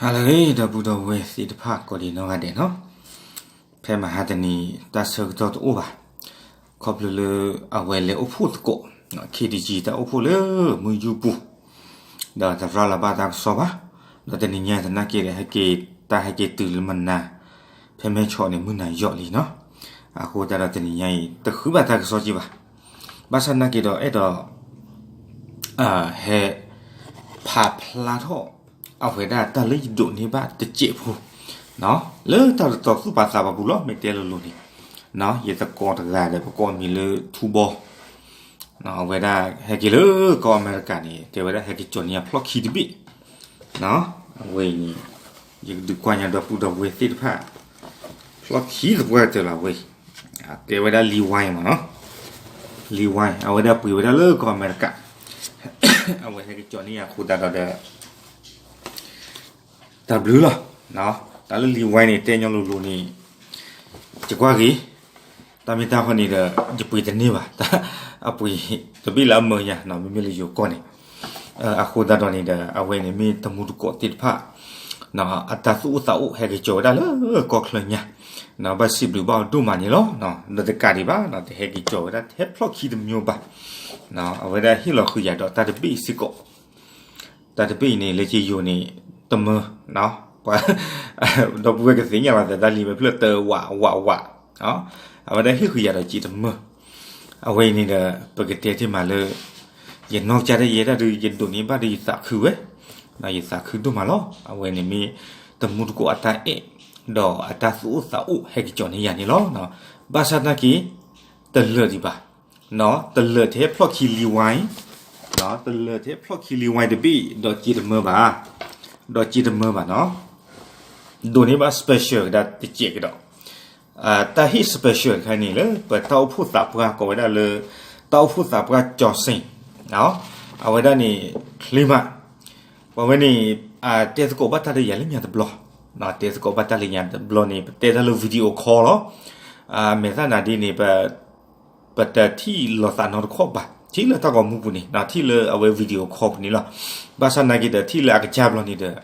အလၢဂ့ၤ ဒီပုၢ်ဒီဝဲၢ်သ့ၣ်တဖၣ် ကိးဒံးနီၢ်ဂၤဒဲးနီၤ, ဖဲမဟါတနံၤ တၢ်ဆၢကတီၢ်တအိၣ်ဘၣ်, ခီဖျိလၢအဝဲလဲၤအိၣ်ဖှိၣ်သကိး ခ့တကံ တၢ်အိၣ်ဖှိၣ်လၢမုၢ်ယူပူၤ, ဒီးတရၤလီၤဘၣ်တၢ်ကစီၣ်ဘၣ်, ဒီးတနံၤညါသနာ်က့ဒီး ဟဲက့ၤ တၢ်ဟဲက့ၤတုၤလၢမနၤ, ဖဲမဲဆီးန့ၣ် မုၢ်နၤယီၣ်လံနီၤ, အဃိသတးဒီးတနံၤညါအံၤ တဃုဘၣ်တၢ်ကစီၣ်က့ဘၣ်, ဘၣ်ဆၣ်သနာ်က့ဒီးအဲၣ်ဒိး ဟဲ ဖးဖျါထီၣ် အဝဲဒၣ်တၢ်လၢယဒိးန့ၢ်ဘၣ်တစဲးဖိ, လၢတၢ်တတီသူၣ်ပာ်သးပာ်ပူၤလီၤ မ့ၢ်တဲလိၤလိၤန့ၣ်, ယသကိးတဂၤဒီး ပကိးမံၤလၢထူဘီ, အဝဲဒၣ်ဟဲက့ၤလၢကီၢ်အမဲရကၤန့ၣ် တဲဝဲဒၣ်ဟဲက့ၤကၠီၤန့ၢ်ယၤဖျီၣ်ခံတဘ့ၣ်, အဝဲအံၤန့ၣ် ယကဒုးကွၢ်ညါဒီပုၢ်ဒီဝဲၢ်သ့ၣ်တဖၣ် ဖျီၣ်ခံသပှၢ်ကတၢၢ်လီၤဝဲ, ကဲဝဲဒၣ် Levi မ့ၢ်နီၤ, Levi အဝဲဒၣ်ပှ့ၤဝဲဒၣ်လၢကီၢ်အမဲရကၤ, အဝဲဟဲက့ၤကၠီၤန့ၢ်ယၤအဃိသတးဒီးဒီး တၢ်ဘျုးလီၤ, တၢ်လၢ Levi န့ၣ် တဲညီလိၤလိၤန့ၣ် ယကွၢ်ဂ့ၤ, တၢ်မ့ၢ်တၢ်ဃီန့ၣ်ဒီး ယပှ့ၤတန့ၢ်ဘၣ်, အပှ့ၤတဘ့ၣ်လၢအမၢညါ မ့မ့ၢ်လၢယိၤကီၢ်န့ၣ်, အဃိသတးဒီးန့ၣ်ဒီး အဝဲန့ၣ်မ့ၢ်တမူတကိးသ့ၣ်တဖၣ် အတၢ်သူၣ်အိၣ်သးအိၣ်ဟဲက့ၤကၠီၤဝဲဒၣ်လၢကီၢ်ချၢညါ, ဘၣ်စံးဘျုးဘၣ်အီၤဒိၣ်မးန့ၣ်လီၤ, ဒီးတကးဒံးဘၣ် တဟဲက့ၤကၠီၤဝဲဒၣ်ထဲဖျီၣ်ခံတမံၤဘၣ်, အဝဲဒၣ်ဟ့ၣ်လီၤဃုာ်ယၤဒီးတၢ်တဘ့ၣ်စ့ၢ်ကီး တၢ်တဘ့ၣ်အံၤန့ၣ် လၢကယိၤန့ၣ် တမၢ, ပှၤ ဒီပုၢ်ဝဲၢ်ကသ့ၣ်ညါလီၤသးတၢ်လံာ်မဲာ်ဖျၢၣ်တဝးဝးဝး, အဝဲဒၣ်ဟ့ၣ်ဃုာ်ယၤဒီးက့ၤတမၢ, အဝဲအံၤန့ၣ်ဒီး ပကတဲတ့ၢ်မးလၢ ယနီၢ်ကစၢ်ဒၣ်ယဲဒၣ်ဒုး ယဒိးန့ၢ်ဘၣ်ဒီးယသးခုဝဲ, ယသးခုဒိၣ်မးလီၤ, အဝဲန့ၣ်မ့ၢ်တမူတကိးအတၢ်အဲၣ် ဒီးအတၢ်သူၣ်အိၣ်သးအိၣ်ဟဲက့ၤကၠီၤန့ၢ်ယၤန့ၣ်လီၤ, ဘၣ်ဆၣ်သနာ်က့ တလၢာ်ဒံးဘၣ် တလၢာ်ထဲဖျီၣ်ခံ Levi, တလၢာ်ထဲဖျီၣ်ခံ Levi တဘ့ၣ် ဒီးက့ၤတမၢဘၣ်, ဒီးက့ၤတမၢဘၣ်နီၤ, ဒိးန့ၢ်ဘၣ် special ကဒါတစဲးကဒီး, တၢ်ဟ့ၣ် special တခါန့ၣ်လၢ ပတၢ်အိၣ်ဖှိၣ်သးပှၢ်ကိးဝဲဒၣ်လၢ တၢ်အိၣ်ဖှိၣ်သးပှၢ်ကၠီၤစ့ၣ်, အဝဲဒၣ်န့ၣ် ချ့မး, ပှၤဝဲန့ၣ် တဲသကိးဘၣ်တၢ်လၢယၤလၢညါတဘျီ, တဲသကိးဘၣ်တၢ်လၢညါတဘျီန့ၣ် ပတဲတၢ်လၢ video call လီၤ, မဲာ်သၣ်နၤဒ့န့ၣ် ပ ပတထံၣ်လိာ်သးနီတခီၣ်ဘၣ်, ထံၣ်လၢတၢ်ဂီၤမူပူၤန့ၣ် ထံၣ်လၢအဝဲ video call ပူၤန့ၣ်လီၤ, ဘၣ်ဆၣ်သနာ်က့ဒီး ထံၣ်လၢအကစၢ်ဘျီန့ၣ်ဒီး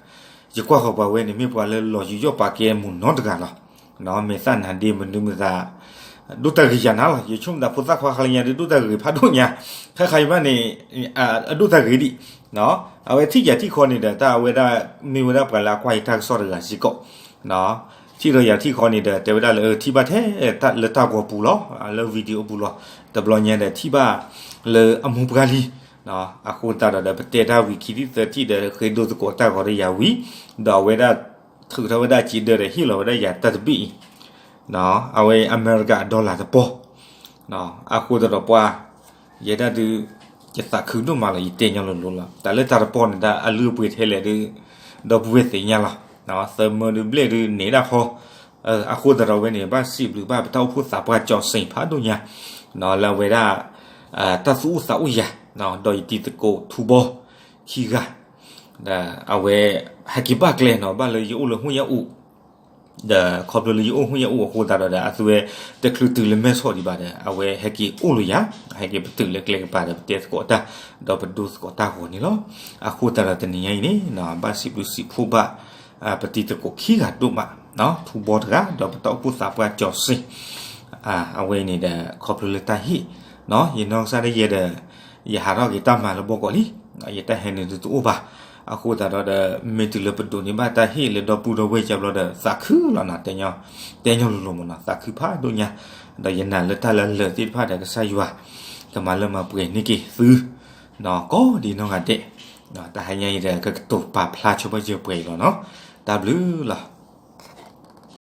ယကွၢ်ဃီၤပှၤဝဲန့ၣ် မ့ၢ်ပှၤလၢလီၤယူးယီၣ်ပာ်ကဲအမူးနီတဂၤလီၤ, မဲာ်သၣ်နၤဒ့မနုၤမတၤ ဒိၣ်တၢ်ဂ့ၤယၤနၤလီၤ, ယဆိကမိၣ်သးဖိသၣ်ခွါခါလၢညါဒုး ဒိၣ်တၢ်ဂ့ၤဖးဒိၣ်ညါ, ခဲခါအံၤဘၣ်န့ၣ် အဒိၣ်တၢ်ဂ့ၤဒံး, အဝဲထံၣ်ယၤထံၣ်ဃီန့ၣ်ဒီး တၢ်အဝဲဒၣ် မ့ၢ်ဝဲဒၣ်ပှၤလၢအကွၢ်ယတၢ်ကစီၣ်တဂၤစ့ၢ်ကီး ထံၣ်ဒီးယၤထံၣ်ဃီန့ၣ်ဒီး တဲဝဲဒၣ်လၢ ထံၣ်ဘၣ်ထဲလၢတၢ်ဂီၤပူၤလီၤ, လၢ video ပူၤလီၤ, တဘျီညါဒီးထံၣ်ဘၣ်လၢအမူပှၢ်လံ, အဃိသတးဒီးဒီး ပတဲတၢ်ဝံၤခံထံၣ်သၢထံၣ်ဒီး ဃ့ဒိသကိးတၢ်ဂီၤဒီးယၤဝံၤ, ဒီးအဝဲဒၣ် ထုးထီၣ်ဝဲဒၣ်စ့ဒၢဒီးဟ့ၣ်လီၤဝဲဒၣ်ယၤတၢ်တဘ့ၣ်အံၤ, အဝဲအမဲရကၤအ dollar တပီၢ် အဃိသတးဒီးပှၤ ယဲဒၣ်ဒုး ယသးခုဒိၣ်မးလီၤ, ယတဲညီလိၤလိၤလီၤ, တၢ်လၢတၢ်တပီၢ်န့ၣ် တၢ်အလုၢ်အပှ့ၤထဲလဲၣ်ဒုး ဒီပုၢ်ဝဲၢ်သ့ၣ်ညါလီၤ, သၢမၢဒုးဘျဲၣ်ဒုးန့ၢ်ဒၣ်ဃီ, အဃိသတးဒီးဝဲန့ၣ် ဘၣ်စံးဘျုးဘၣ်ပတၢ်အိၣ်ဖှိၣ်သးပှၢ်ကၠီၤစ့ၣ်ဖးဒိၣ်ညါ, လၢအဝဲဒၣ် တၢ်သူၣ်အိၣ်သးအိၣ်ယၤ, ဒီးယတံၤသကိးထူဘီ ခံဂၤ ဒီးအဝဲ ဟဲက့ၤဘၣ်ကျဲနီၤ, ဘၣ်လၢယအိၣ်လၢဟူၣ်ညါအူး, ဒီးခီဖျိလၢယအိၣ်ဟူၣ်ညါအူးအဃိသတးဒီးဒီး အသုဝဲတချုးတုၤလၢမဲဆီးဒံးဘၣ်ဒီး အဝဲဟဲက့ၤအိၣ်လၢယၤ, ဟဲက့ၤပတုာ်လၢကျဲကပၤဒီး ပတဲသကိးတၢ်, ဒီးပဒိသကိးတၢ်ဂီၤန့ၣ်လီၤ. အဃိသတးဒီးတနံၤညါအံၤန့ၣ် ဘၣ်စံးဘျုးစံးဖှိၣ်ဘၣ် ပတံၤသကိးခံဂၤဒိၣ်မး, ထူဘီတဂၤ ဒီးပတၢ်အိၣ်ဖှိၣ်သးပှၢ်ကၠီၤစ့ၣ် အဝဲန့ၣ်ဒီး ခီဖျိလၢတၢ်ဟ့ၣ်, ယနီၢ်ကစၢ်ဒၣ်ယဲဒီး ယဟးထီၣ်က့ၤတၢ်မၤလၢဘီကီးလံ, ယတၢ်ဟဲနုာ်ဒုးတအိၣ်ဘၣ်, အဃိသတးဒီးဒီး မ့ၢ်တုၤလၢပဒိးန့ၢ်ဘၣ်တၢ်ဟ့ၣ်လၢဒီပုၢ်ဒီဝဲၢ်ကၢဘျီဒီး သးခုလီၤနီၤ, တဲညီလိၤလိၤမ့ၢ်နီၤ, သးခုဖးဒိၣ်ညါ, ဒီးယနာ်လၢတၢ်လၢလၢာ်သ့ၣ်တဖၣ်ဒီး ကစၢ်ယွၤ ကမၤလၢမၤပှဲၤန့ၢ်က့ၤသု ကိးဒံးနီၢ်ဂၤဒဲး, တဟါညါအံၤဒီး ကကတိၤပာ်ဖျါဆိဘၣ်ယပှဲၤအံၤလီၤနီၤ, တၢ်ဘျုးလီၤ.